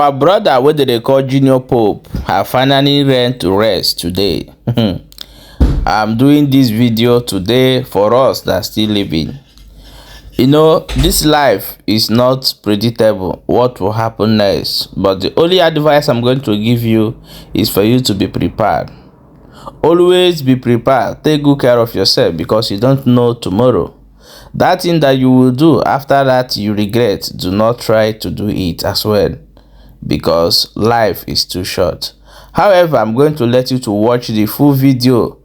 Our brother, what they call Junior Pope, have finally went to rest today. I'm doing this video today for us that still living. You know, this life is not predictable what will happen next, but the only advice I'm going to give you is for you to be prepared. Always be prepared. Take good care of yourself because you don't know tomorrow. That thing that you will do after that you regret, do not try to do it as well because life is too short. However, I'm going to let you to watch the full video.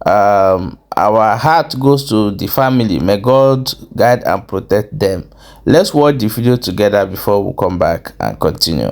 Our heart goes to the family. May God guide and protect them. Let's watch the video together before we come back and continue.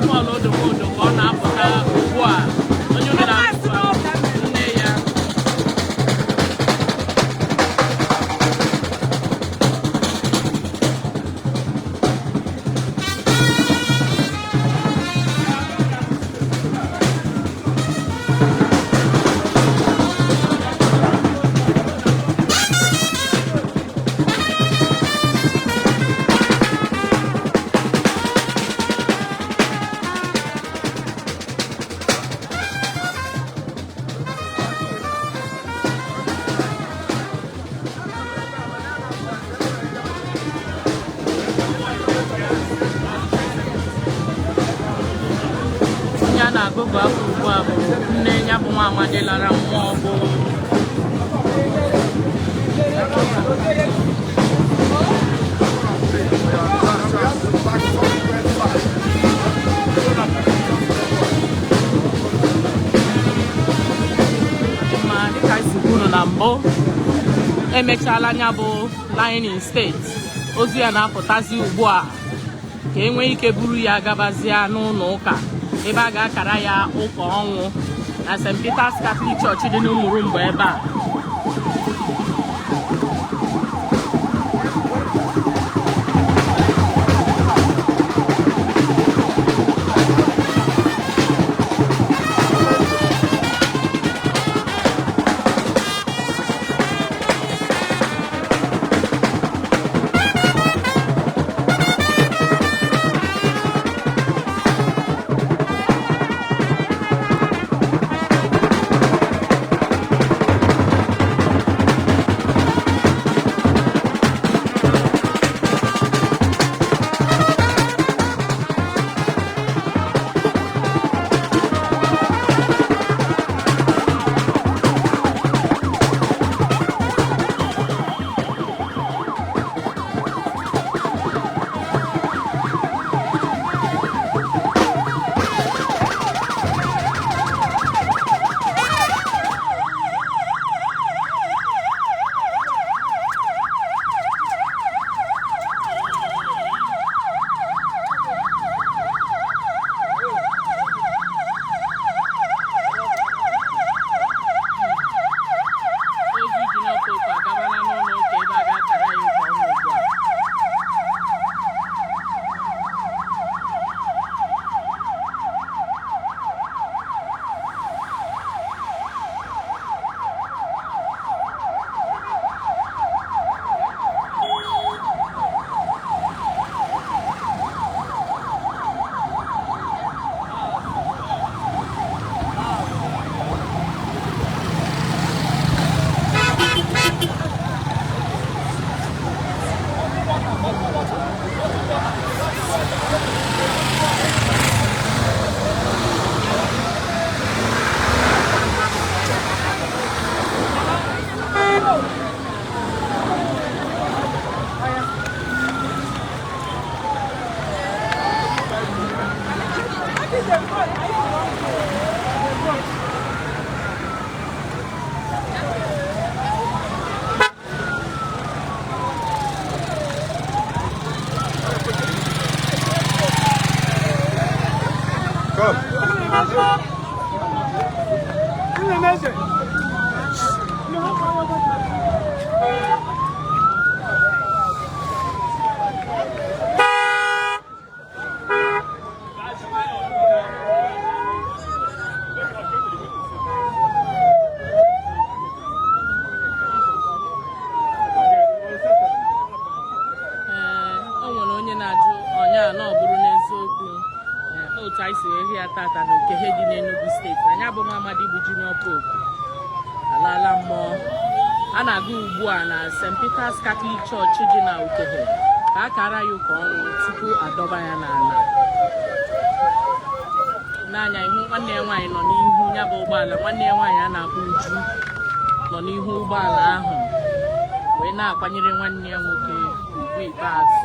Paul Odonwodo ọ na-apụta ugbu a onye na-apụta nne ya na-agụgụ afọ ugbu a bụ nne ya bụ nwa amadi lara mmụọ ọgụ ma dịka isi kwuru na mbụ emechala anya bụ lining steeti ozu ya na-apụtazi ugbu a ka enwee ike buru ya gabazie n'ụlọ ụka ebe a ga-akara ya ụka ọnwụ na St. Peter's Catholic Church dị n'Umurumgbo ebe a anyị si ehi ya tata na Okehe dị n'Enugu steeti. Anya bụ nwa amadi bụ Junior Pope alala mmụọ. A na-aga ugbu a na St. Peter's Catholic Church dị na Okehe ka a kara ya ụka ọnwụ tupu adọba ya n'ala. N'anya ihu nwanne ya nwaanyị nọ n'ihu ya bụ ụgbọala. Nwanne ya nwaanyị a na-akpọ Uju nọ n'ihu ụgbọala ahụ wee na-akwanyere nwanne ya nwoke ugwu ikpeazụ.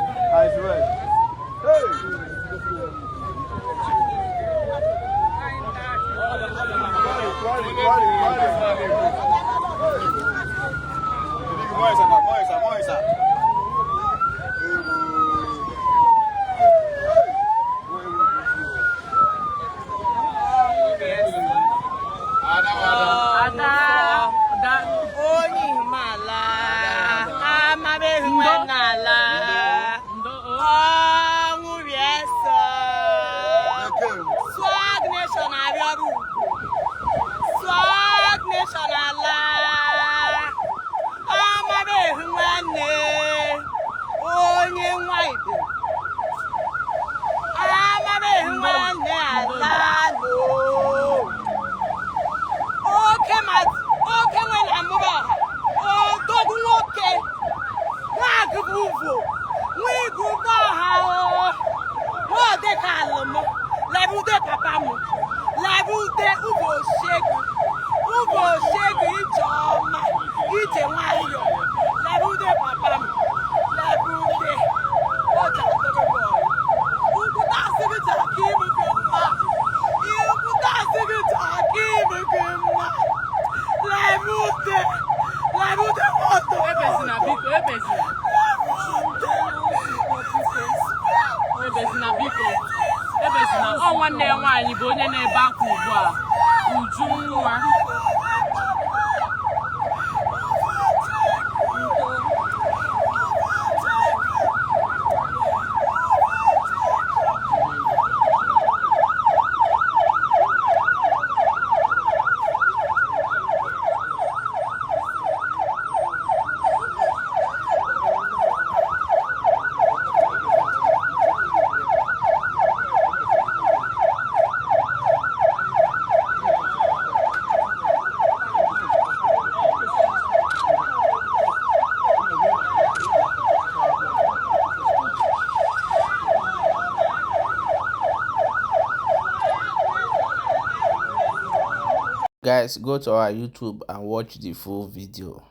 Nwanne ya nwaanyị bụ onye na-ebe akwa ugbu a, Uju nwa. Guys, go to our YouTube and watch the full video.